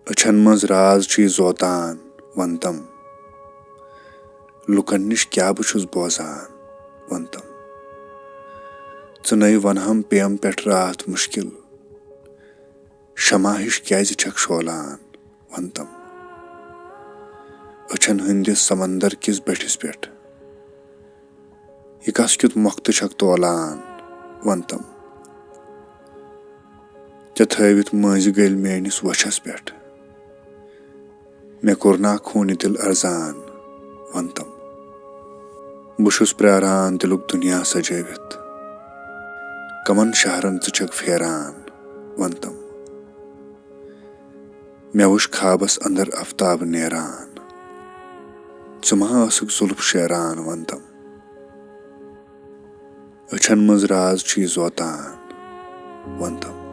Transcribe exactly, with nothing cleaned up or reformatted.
أچھن منٛز راز چھُے زوتان، وَن تم۔ لُکن نِش کیٛاہ بہٕ چھُس بوزان، وَن تم۔ ژٕ نے وَنہم پیٚیم پٮ۪ٹھ راتھ مُشکِل۔ شمع ہِش کیٛازِ چھکھ شولان، وَن تم۔ أچھن ہٕنٛدِس سمندر کِس بٔٹھِس پٮ۪ٹھ یہِ کس کیُتھ مۄختہٕ چھکھ تولان، وَن تم۔ ژےٚ تھٲوِتھ مٔنٛزۍ گٔلۍ میٲنِس وۄچھس پٮ۪ٹھ۔ مےٚ کوٚر نا خوٗنہِ دِل ارزان، وَن تم۔ بہٕ چھُس پرٛاران دِلُک دُنیا سجٲوِتھ۔ کمن شہرن ژٕ چھکھ پھیران، وَن تم۔ مےٚ وُچھ خوابس اندر افتاب نیران۔ ژٕ ما ٲسٕکھ زُلف شیران، وَن تم۔ أچھن منٛز راز چھُے زوتان، وَن تم۔